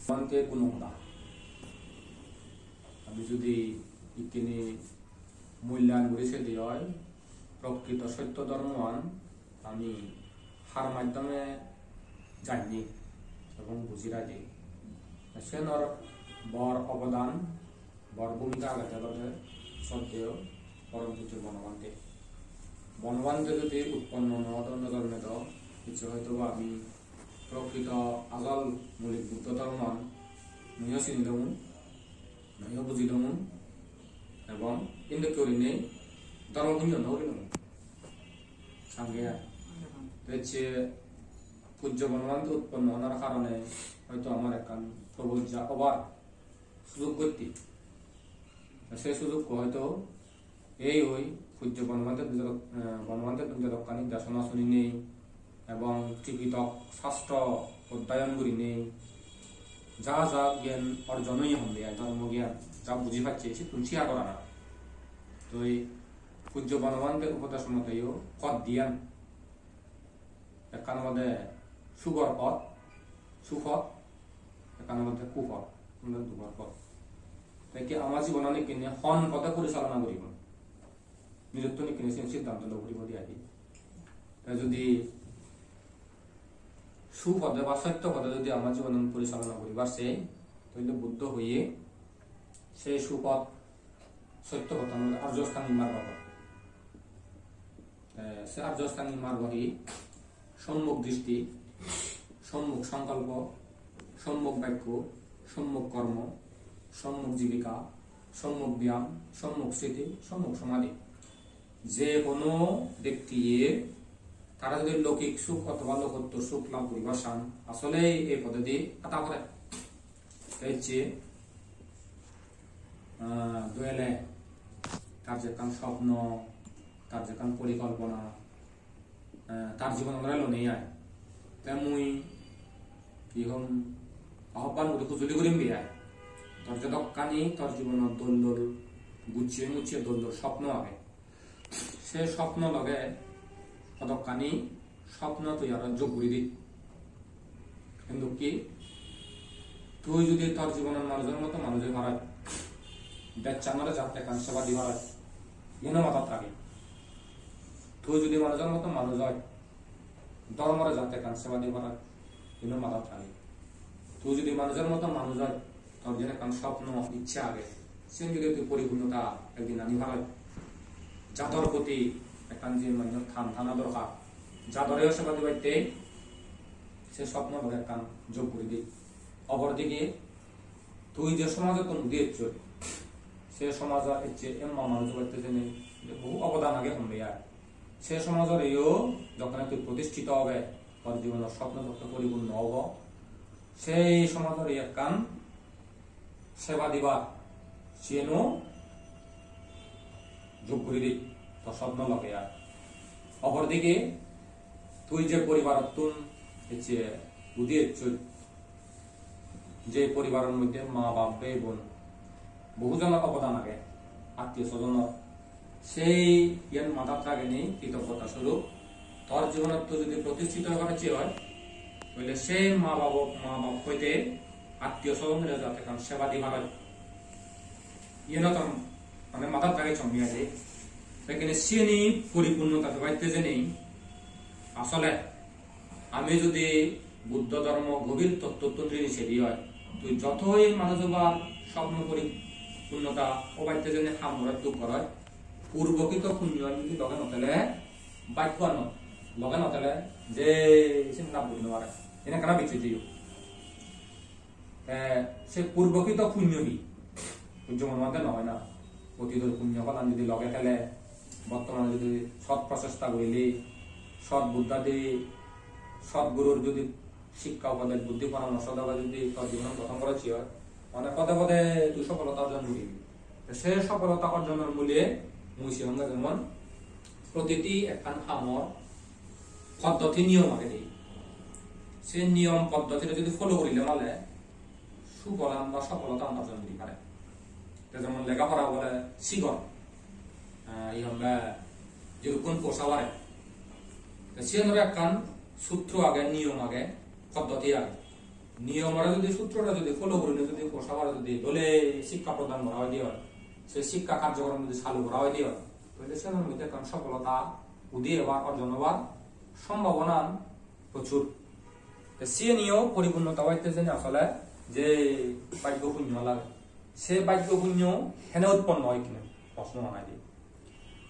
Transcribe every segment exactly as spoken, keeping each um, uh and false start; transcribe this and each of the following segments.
Bhante Gunoda. Ami judi ikkini mulyan guri sedi oi, prokrito sotto dhormoan ami har maddhome janni ebong buji raji. Senor bor obodan, bor bhumika agede olode soddeyo porom pujjo Bonobhante. Bonobhante judi utponno no odo, no jonmedo, icche hoyto ba ami prokrito ajol mulik Buddho dhormoan nuyo sinilung, nuyo bujilung, ebong indi gurinei dhormo punyo no gurilung. Sange ai. Te je pujjo Bonobhante utponno onar karone hoyto amar ekkan probojja obar sujog gotte. Te se sujogko hoyto ei oi pujjo Bonobhante jodok-, eh, Bonobhante jedokkani desona suninei ebong Tripitok sastro odhyayon gurinei ja ja gyan orjon oye honde ai, dhormo gyan ja buji pacche sittun share gorana. Toi pujjo Bonobhante upodesh moteyo pot diyan. Ekkan olode sugor pot, supot, ekkan olode kupot, olode dugor pot. Te ki ama jibonan ikkine hon pode porichalona guribo? Nijottun ikkine siyen siddhanto lo guribo de ai. Te judi supode ba sotto pode judi ama jibonan porichalona guribar sei, toile Buddho hoye sei supot, sotto potan olode Arjo Astangik Margo pot. Eh, se Arjo Astangik Margo hi? Sommok dristi, sommok songkolpo, sommok bakko, sommok kormo, sommok jibika, sommok byam, sommok sriti, sommok somadhi. Je hono bektiye tara jodi loukik suk othoba lokottor suk lab guribar san, asole ei podedi ada pore. Te hocche, ah, doyale tar je ekkan sopno, tar je ekkan porikolpona, ah, tar jibonore lonei ai. Te mui hi hom, ahobban guri hujuli gurim de ai. Tor jedokkani tor jibonot dol dol, gucche mucche dol dol sopno age, se sopno loge hodokkani sopno tui aro jog guri di. Hintu ki, tui judi tor jibonot manujor moto manuj oi paros, bechchanore jat ekkan seba di paros, iyeno madat ragi. Tui judi manujor moto manuj oi, dhormore jat ekkan seba di paros, iyeno madat ragi. Tui judi manujor moto manuj oi, tor jen ekkan sopno, icche age, siyen judi tui poripunnota ekdin ani paros, jador proti ekkan je mane than thana dorkar, jadoreyo seba dibatte se sopno loge ekkan jog guri di. Opordige tui je somajottun udi ecchoi, se somajot ecche emma manuj obatte jene bohu obodan age honde ai. Se somajoreyo jokkene tui protishthito obe, tor jibonor sopno jokke poripunno obo, sei somajore ekkan seba dibar siyeno jog guri di, tor sopno loge ai. Opordige tui je poribarottun ecche udi ecchoi, je poribaror moddhe ma bap bhei bon bohu jonor obodan age, attiyo sojonor, sei iyan madat ragenei kritoggota sorup tor jibonot tui judi protishthito oi parocche oi, toile sei ma bap, ma bap hoite attiyo sojonore jate ekkan seba di paros, iyan ekkan mane madat rage chommi age. Lekin siyeni poripunnota pebatte jene asole ami judi Buddho dhormo gobir tottottun rini sedi oi, tui jotoi manuj obar sopno poripunnota obatte jene ham goroj, duk goroj, purbokrito punyo judi loge no thele, bhagyoan loge no thele, je sin lab guri no pare. Ene ekkana bicchej jeyo. Te se purbokrito punyo hi? Pujjo Bonobhante no hoi na. Otitor punyo phalan judi loge thele, bortomane judi sot prochesta gurile, sot Buddhadi, sot gurur judi sikka upodesh, buddhi poramorso doge judi tor jibonot gothon gorocche oi, mane pode pode tui sofolota orjon guribi. Te se sofolota orjonor mule mui siyonge jemon protiti ekkan hamor poddoti niyom agede. Se niyom poddotire judi follow gurile male sufolan ba sofolotan orjon guri pare. Te jemon lega pora bole sigon, ah, hi honde jedukkun posa pare. Te siyanore ekkan sutro age, niyom age, poddoti age. Niyomore jodi, sutrore jodi follow gurinei jodi porsabare jodi dole sikka prodan gora oide oi, se sikka karjokrom jodi salu gora oide oi, toile senor moddhe ekkan sofolota udi ebar, orjon obar sombhabonan prochur. Te siyeniyo poripunnota oite jeni asole je bhaggo punyo lage, se bhaggo punyo hene utponno oi hine prosno anai de.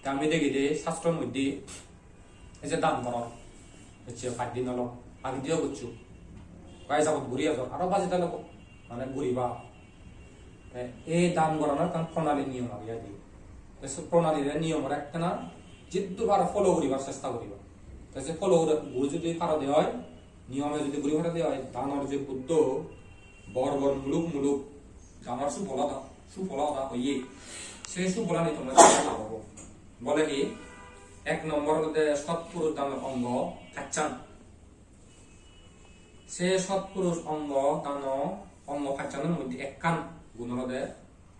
Te ami degi de sastro moddhe ei je dan goror, hocche pach din olo, age diyo goccho, gai jabot guri ejor, aro baji dalo mane guriba. Te ei dan goranor ekkan pronali niyom age adi. Te se pronali re niyomore ekkena jiddur paro follow guribar chesta guriba. Te se follow guri, guri jodi paro de oi, niyome jodi guri paro de oi, danor je Buddho bor bor muluk muluk dangor sufol hoda, sufol hoda hoye, se sufolani tomar lab obo. Bole hi, ek nombor olode sotpurush danor ongo pachan. Se sotpurush ongo dano, ongo pachanor moddhe ekkan gun olode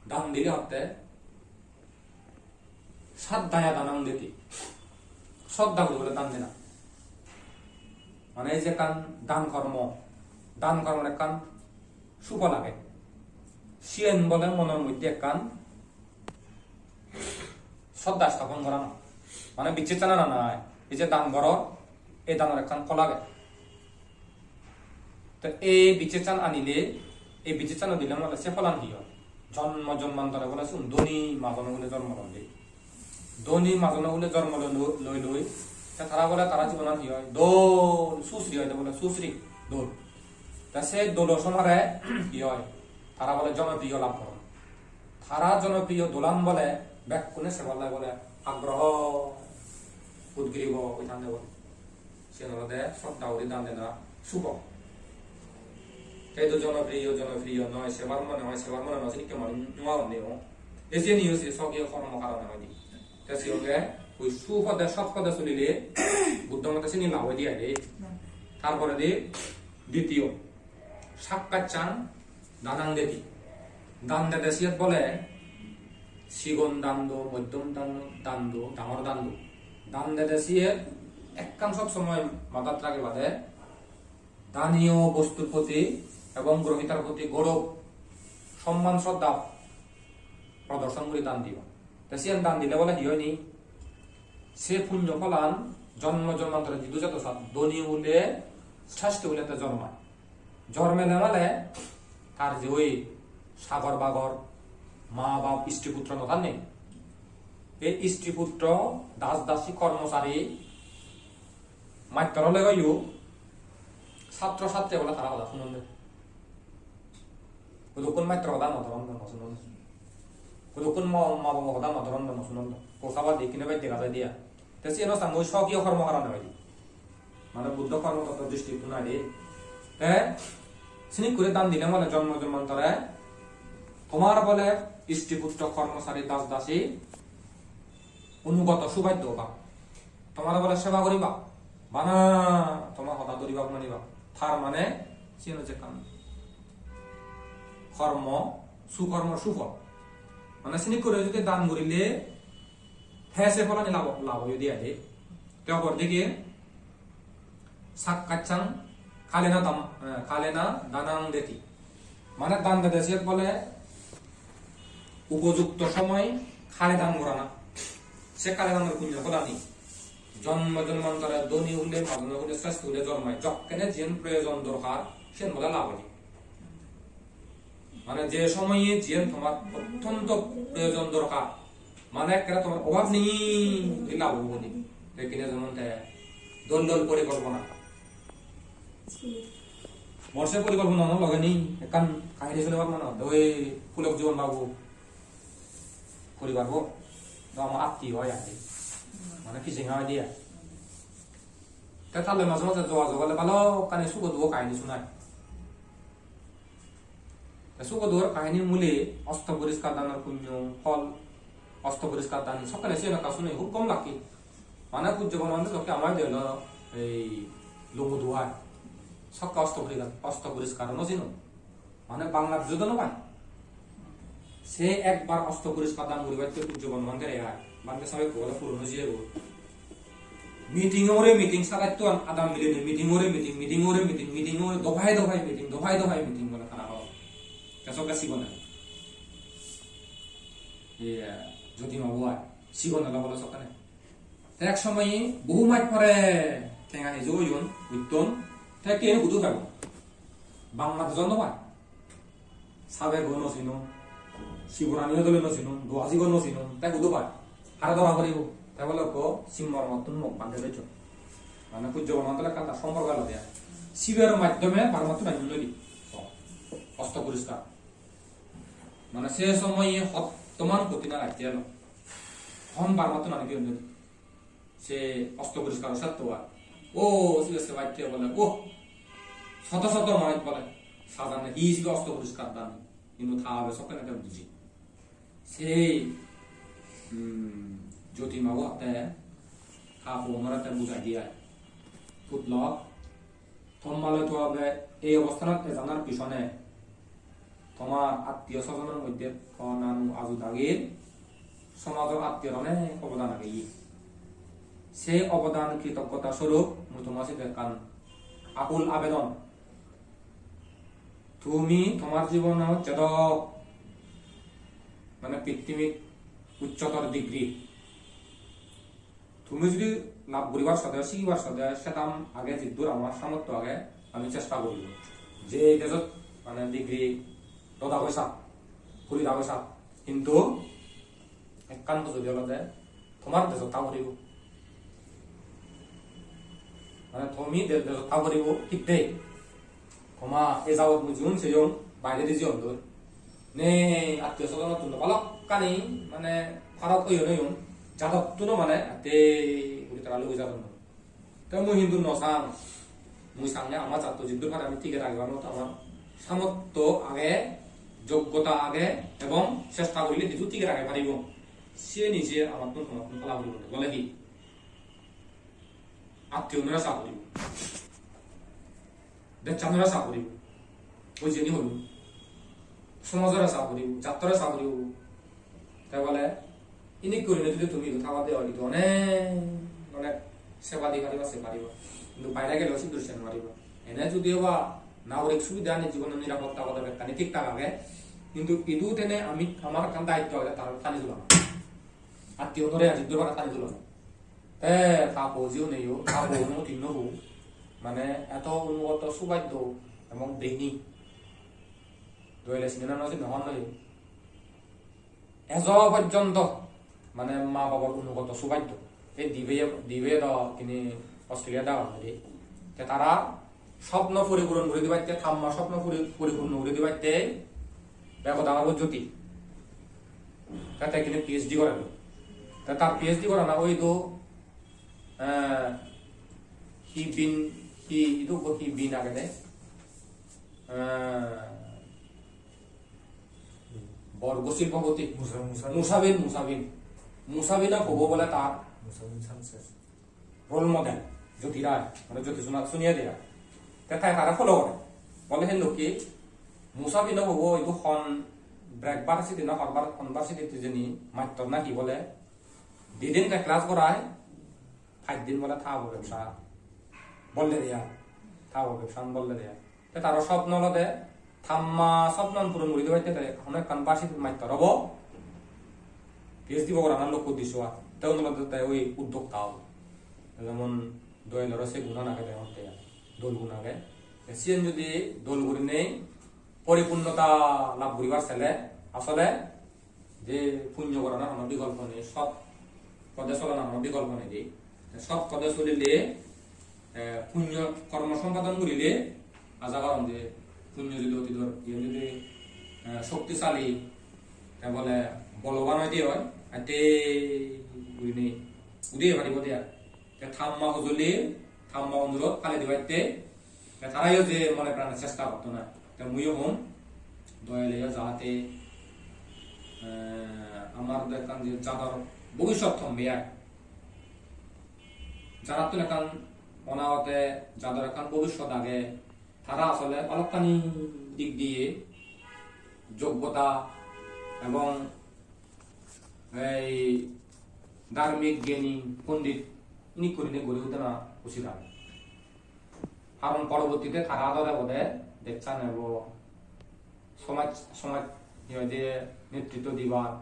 dan dile hotte saddhaya danang deti. Sodda guri bole dan dena. Mane ei je ekkan dan kormo, dan kormor ekkan sufol age. Siyen bole monor moddhe ekkan sodda sthapon gorana. Mane bichechana nanai. Ei je dan goror, ei danor ekkan phol age. Te ei bichechan anile, ei bichechan dile mane se pholan hi oi? Jonmo jonmantore bole sigun dhoni majon ole jonmo lon de. Dhoni majon ole jonmo loi loi, loi loi. Te tara bole tara jibonan hi oi? Dol, susri oi de bole, susri, dol. Te se dolo somare hi oi? Tara bole jonopriyo lab goron. Tara jonopriyo dolan bole bekkune sebar lai bole agroho, udgribo oi thande bole. Siyen olode sodda guri dan dena sufol. Te do jonopriyo, jonopriyo noi, sebar mone oi, sebar mone noi, sinikke manuj nw agonne o. Te siyeniyo se soggiyo kormo karone oide. Te siyoge oi supode, sotpode solile Buddho mote sini lab oide ai de. Tar poredi ditiyo, sakkacchang danang deti. Dan dede siyot bole sigon dan do, moddom dan do, dan do, dangor dan do. Dan dede siyot ekkan sob somoi madat ragibade, daniyo bostur proti ebong grohitar proti gourob, somman, sroddha prodorshon guri dan diba. Te siyan dan dile bole hi oy ni? Se punyo pholan jonmo jonmantore jidu jato sat dhoni ole, sreshti ole te jormai. Jormele mane tar je oi sagor bagor, ma bap, istri putro no thanne. Ei istri putro, das dasi, kormochari, mattor ole goyo, satro satri bole tara hoda sunon de. Hudukkun mattor hoda no doron do, no sunon do. Hudukkun ma, ma babo hoda no doron do, no sunon do. Posa badi kine bai dega jai dia. Te siyeno sang oi soggiyo kormo karone oi di. Mane Buddho kormo totto dristittun ai de. Te sinik guri dan dile mane jonmo jonmantore tomar bole istri putro, kormochari, das dasi, onugoto, subaddo oba. Tomare bole seba guriba, bana toma hoda dhuriba, maniba. Tar mane siyen hocche ekkan kormo, sukormor sufol. Mane sinik guri jodi dan gurile, te se pholani lab, lab oye de ai de. Te opor dike sakkacchang kalena dam, eh, kalena danang deti. Mane dan dede siyot bole upojukto somoy kale dan gorana. Se kale danor punyo pholani jonmo jonmantore dhoni hule, majon hule, sreshti hule jormai, jokkene jiyen proyojon dorkar, siyen bole lab oye. Mane je somoye jiyen tomar ottonto proyojon dorkar, mane ekkere tomar obab nei, oi lab obo ni. Te kine jemon te dol dol porikolpona. Mor se porikolpona no loge ni, ekkan kahini sunibar mane hode, oi Pulok Jibon babu poribar bo, do ama atti oi atti. Mane pijeng oi dia. Te tale maje maje jogajog ole balokkani sugo dugo kahini sunai. Te sugo dugor kahini mule osto poriskar danor punyo phol, osto poriskar dan sokkene siyen ekka suni hub gom lakke. Mane pujjo Bonobhante jokke amar de olo ei Lungudu ai. Sokke osto poriskar, osto poriskar no sino. Mane Banglat judo no pai. Se ekbar osto poriskar dan guribatte pujjo Bonobhante re ai. Bhante sabe ko bole puron oi jiyegoi. Meeting ore meeting, sagattuan adam milinei meeting ore meeting, meeting ore meeting, meeting ore dofai dofai meeting, dofai dofai meeting bole tara hor. Te sokke sigon age. Iya, jodi ma bo ai. Sigon age bole sokkene. Te ek somoy bohu maj pore tenga heju oyon, utton. Te ke hudu pebo? Bangladesh no pai. Saber go no sinon, Siborani dole no sinon, Duasi go no sinon, te hudu pai? Hare dora poribo? Te bole ekko simmor mottun mok bande dochcho. Mane pujjo bono tole ekkan ta somporko elo de. Siber maddhome Barmattun anyon noi di. Osto poriskar. Mane se somoye hottoman kothin ar atte elo. Hon Barmattun ani di onde. Se osto poriskar satto ar. O, sibe se bacche bole, o, soto soto manuj bole. Sajanne hi sibe osto poriskar dan. Hintu ta babe sokkene te buji. Sei, hmm, Jyoti ma bo atte, ta bo onore te bujai di ai. Putlo, tomma loi to abe ei obosthanot ejanar pisone tomar attiyo sojonor moddhe ko nanu aju dagir, somajor attiyor onek obodan ageye. Sei obodan kritoggota sorup mui toma sidu ekkan akul abedon. Tumi tomar jibonot jedok mane pittimit ucchotor degree tumi judi lab guribar sode, sigibar sode, sedam age jiddur amar samortho age, ami chesta guribo. Je dejot mane degree doda hoy sak, puri da hoy sak, hintu ekkan bujodi olode tomar dejot ta puribo. Mane tumi de-, dejot ta puribo hittei? Toma ei jabot mui jiun seyong, bairedi jiyon doi. Ne attiyo sojonottun do balokkani mane farok oyon oyon, jadottuno mane atte guri tara lugui jadon. Te mui hintu no sang, mui sange ama jatto jiddur pare ami tige ragibar moto ama samortho age, joggota age ebong chesta gorile hintu tige ragi paribo. Siyeni je amattun tomattun pala puribo bole hi? Attiyo nore sa puribo. Dejchanore sa puribo. Oi jeni holo. Somajore sa puribo, jattore sa puribo. Te bole, inik gurinei judi tumi idu thabade oi, idu onek, onek seba di pariba, se pariba. Hintu baire geleyo sidu se no pariba. Ene judi oba nagorik subidha ani jibono nirapotta hoda bekkani thik thak age. Hintu idu tene ami, amar ekkan daitto age tar tani tulana. Attiyo nore aji durbar tani tulana. Te ta po jiuneyo, ta po uno tinno po. Mane eto unugoto subaddo ebong brahini. Doile sine na no sine hon noi. Ejo porjonto, mane ma babor unugoto subaddo. Ei dibe, dibe do tini Australia da hon noi. Te tara sopno puripuron guri dibatte, tamma sopno puri-, puripunno guri dibatte, bego dangor ujjoti. Te te kini P H D gorelo. Te tar P H D gorana oido, eh, hi bin, hi, idu go hi bin agede. Eh, Borgo Silpopoti. Musa, Musa. Musa bin, Musa bin. Musa bin a hobo bole tar. Musa bin Sanchez. Role model, Jyoti Rai, mane Jyoti Suna-, Suniya Dea. Te tai tare follow gore. Bole hintu ki, Musa bin o bobo idu hon break bar sidi na hon bar, hon bar sidi tijeni mattor na hi bole. Di din te class gorai, paj din bole ta bo bebsa bolle deya. Ta bo bebsa bolle deya. Te taro sopno olode tamma sopnon puron guri dibatte te hono ekkan bar sidi mattor obo. P H D bo gorana lokko uddesho ar. Te uno olode te oi uddokta obo. Jemon doyeloro se gunan age degongotte ar. Dol gun age. Te siyen judi dol gurinei poripunnota lab guribar sele asole je punyo goranar hono bikolpo nei, sot pode solanar hono bikolpo nei de. Te sot pode solile, eh, punyo kormo sompadon gurile aja gorong je punyo jodi otidor iyen jodi, eh, shoktisali, te bole boloban oide oi, atte gurinei udiye paribo de ar. Te tamma hojoli, tamma onurot pale dibatte, te tarayo je mone prane chesta gotton ai. Te muiyo hom, doyeleyo jahate, eh, amar do ekkan je jador bobisot thombe ai. Jadattun ekkan onagote jador ekkan bobisot age, tara asole balokkani dik diye joggota ebong ei dharmik gyani pondit Nik gurinei guri udana usit age. Karon porobottite tara dore bode dechan ebo somaj, somaj hi hoide netritto dibar,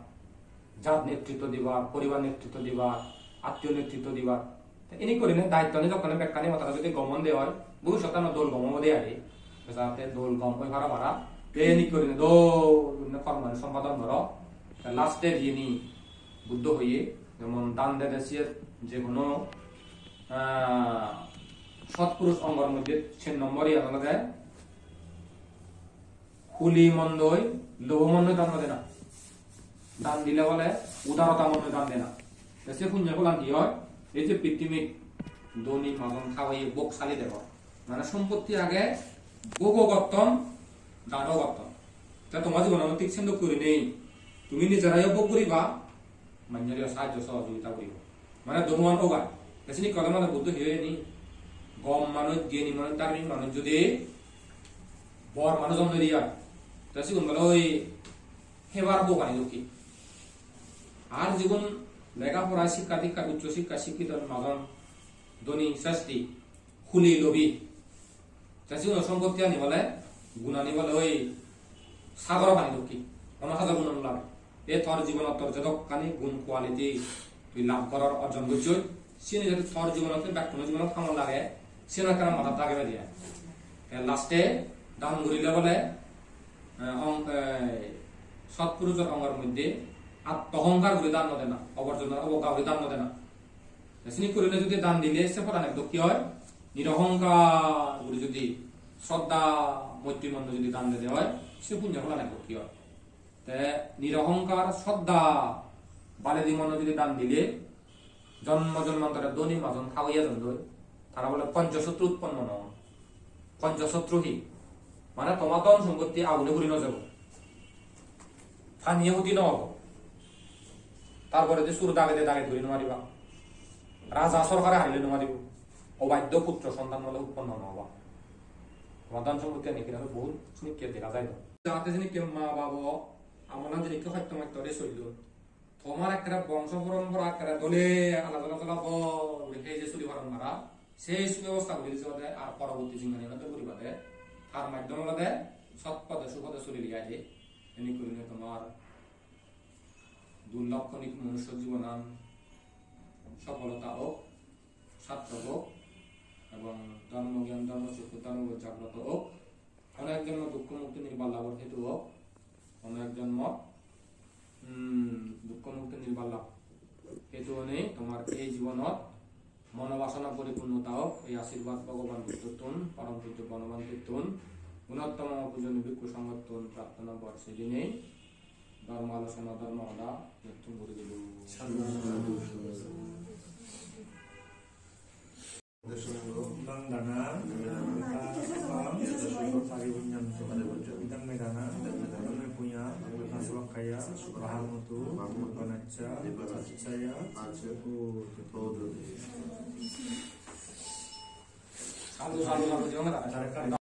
jat netritto dibar, poribar netritto dibar, attiyo netritto dibar. Te enik gurinei daitto ni jokkone bekkani matara jodi gom onde oi, bhobissottano dol gom obode age. Jate dol gom oi para para. Te enik gurinei dol gurinei kormani sompadon goro. Te last-e jiyeni Buddho hoye, jemon dan dede siyot je hono, ah, sotpurush ongor moddhe sen nombor iyan olode huli mondoi, lobo mondoi dan no dena. Dan dile bole udarota mondoi dan dena. Te se punyo pholan hi oi? Ei je pittimit doni majon thagoye bhog sali degor. Mane sompotti age, bhogo gotton, dano gotton. Te toma jibonot thik sendok gurinei tumi nijerayo bhog guriba, manjore sahajjo sohojogita guriba. Mane donuan oga. Te sini kole mane Buddho hi hoyeni? Gom manuj, geni manuj, dharmik manuj jodi bor manuj onno riya, te sigun bole oi hebar bogani dokke. Ar jigun lega pora sikka dikka, uccho sikka sikkito majon, doni sasti, huli lobi. Te sigun sompotti ani bole, gunani bole oi sagoro pani dokke. Hono hajar gun no lage. E tor jibonot tor jedokkani gun quality tui lab goror, orjon gojjoi, sini jodi tor jibonot, bekkuno jibonot hamot lage, siyan ekkan mathat ragebe diya. Te last-e dan gurile bole, eh, ong-, eh, sotpurusor ongor moddhe attohongkar guri dan no dena, oborjonor obogga guri dan no dena. Te sini gurinei jodi dan dile se phoran ekdokki oi, nirohongkar guri jodi sroddha moitri monno jodi dan dede oi, se punyo phoran ekdokki oi. Te nirohongkar sroddha baledi monno jodi dan dile, jonmo jonmantore doni majon thagoye jondoi, tara bole ponchosotru utponno no on. Ponchosotru hi? Mane toma dhon sompotti agune puri no jebo. Paniye huti no obo. Tar poredi sur dagede daged guri no mariba. Raja sorkare harile no maribo. Obaddo putro sontan bole utponno no oba. Toma dhon sompotti ani kira bohut sinikke dega jai do. Jate sinikke ma babo, amolan sinikke hotto motto re sollon. Tomar ekkere bongso porompora ekkere dole ala dola dola bor guri hei je suli paron mara, sei subebosta guri dijebade ar poroborti jinghani olode guribade, tar maddhom olode sot pode supode suli liyade, enik gurinei tomar durlokhonik manusyo jibonan sopholota ok, sarthok ok, ebong dhormo gyan, dhormo chokku, dhormo boj jagroto ok. Hono ek jonmo dukko mukti nirban labor hetu ok, hono ek jonmo, hmm, dukko mukti nirban lab hetu onei tomar ei jibonot monobasona poripurnota ok, ei ashirbad Bhogoban Buddhottun, Param Pujjo Bonobhantettun, gunottomo pujoniyo bhikkhu songhottun prarthona bor sei dinei dhormo alochona, dhormo hoda iyottun guri dilo. Sadhu, sadhu, sadhu. Dan dana, idam me dana, idam me punya, nasvakkhaya, vaham hotu, nibbanaca, acchaya, hotu. Sadhu, sadhu, sadhu.